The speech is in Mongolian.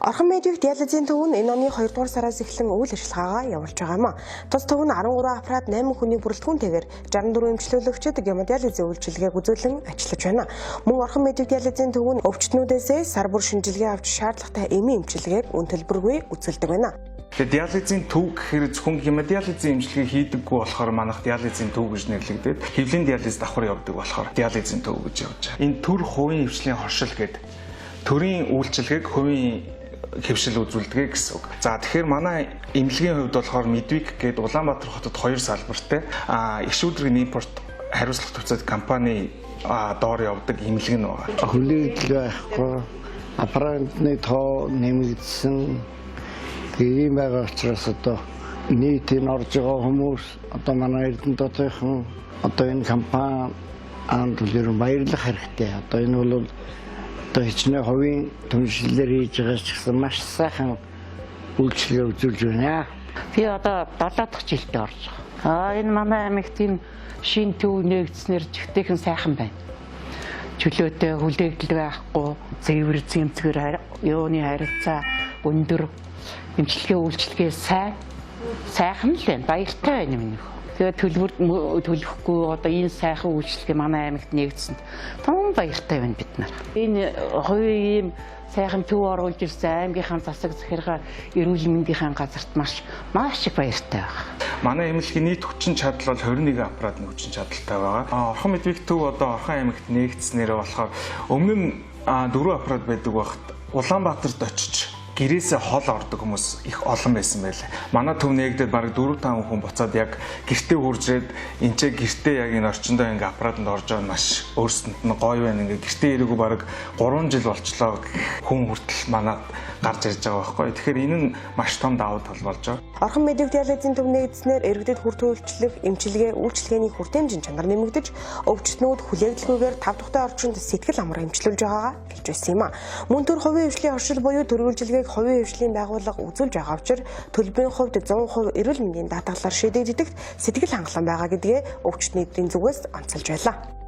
Орхон Медвик диализын төв нь энэ оны 2 дугаар сараас эхлэн үйл ажиллагаагаа явуулж байгаа юм. Тус төв нь 13 аппарат 8 хүний бүрэлдэхүүнтэйгээр 64 эмчлүүлэгчид гемодиализын үйлчилгээг үзүүлэн ажиллаж байна. Мөн Орхон Медвик диализын төв нь өвчтнүүдээсээ сар бүр шинжилгээ авч шаардлагатай эмийн эмчилгээг үн төлбөргүй үзүүлдэг байна. Тэгээ диализын төв гэхээр зөвхөн гемодиализын эмчилгээ хийдэггүй болохоор манайх диализын төв гэж нэрлэгдээд, хэвлийн диализ давхар явдаг болохоор диализын төв гэж явж байгаа. Энэ төр хувийн хэвшлийн хоршил гэдэг төрийн үйлчилгээг хувийн хэвшил үзүүлдэг гэсэн үг. За, тэгэхээр манай эмнэлгийн хувьд болохоор Медвик гээд Улаанбаатар хотод хоёр салбартай их шүүдрийн импорт хариуцлага төвцөөд компани доор явдаг эмнэлэг нь байгаа. Хүлээлт байхгүй, аппаратны тоо нэмэгдсэн. Тэгээ ийм байгаа учраас одоо нийтийн орж байгаа хүмүүс, одоо манай Эрдэнэ хотынхан одоо энэ компани анд ер нь баярлах хэрэгтэй. Одоо энэ бол одоо хичнээн хувийн түншлэлээр хийж байгаа ч гэсэн маш сайхан үйлчилгээ үзүүлж байна. Би одоо 7 дахь жилдээ орж байгаа. Энэ манай аймагт энэ шинэ төв нээгдснээр жигтэйхэн сайхан байна. Чөлөөтэй, хүлээгдэл байхгүй, зэвэр зэмцгэр юуны харилцаа өндөр, эмчилгээ үйлчилгээ сайн, сайхан л байна. Баяртай байна юм. Тэгээд төлбөр төлөхгүй одоо энэ сайхан үйлчилгээ манай аймагт нээгдсэнд тун баяртай байна бид нар. Энэ хувийн ийм сайхан төв оруулж ирсэн аймгийнхаа засаг захиргаа, эрүүл мэндийн газарт маш маш их баяртай байна. Манай эмнэлгийн нийт хүчин чадал бол 21 аппаратны хүчин чадалтай байгаа. Орхон Медвик төв одоо Орхон аймагт нээгдснээр болохоор өмнө нь 4 аппарат байдаг байхад Улаанбаатарт очиж гэрээсээ хол ордог хүмүүс их олон байсан байлаа. Манай төв нээгдээд бараг 4 5 хүн буцаад яг гэртээ хурж ирээд энэ ч гэртээ яг энэ орчиндөө ингээ аппаратанд орж байгаа нь маш өөрсөнд нь гоё байна. Ингээ гэртээ ирээгүй бараг 3 жил болчлоо хүн хүртэл манад гарч ирж байгаа байхгүй. Тэгэхээр энэ нь маш том давуу тал болж байгаа. Орхон Медвик диализын төв нээгдснээр иргэдэд хүрт үйлчлэх эмчилгээ үйлчилгээний хүртээмжийн чанар нэмэгдэж, өвчтнүүд хүлээгдэлгүйгээр тав тухтай орчинд сэтгэл амар эмчлүүлж байгаагаа хэлж байсан юм. Мөн төр хувийн хэвшлийн оршил буюу төр үйлчилгээг хувийн хэвшлийн байгууллага үзүүлж байгаа учир төлбөрийн хувьд 100% эрүүл мэндийн даатгалаар шийдэгддэгт сэтгэл хангалуун байгаа гэдгээ өвчтнүүдийн зүгээс онцолж байлаа.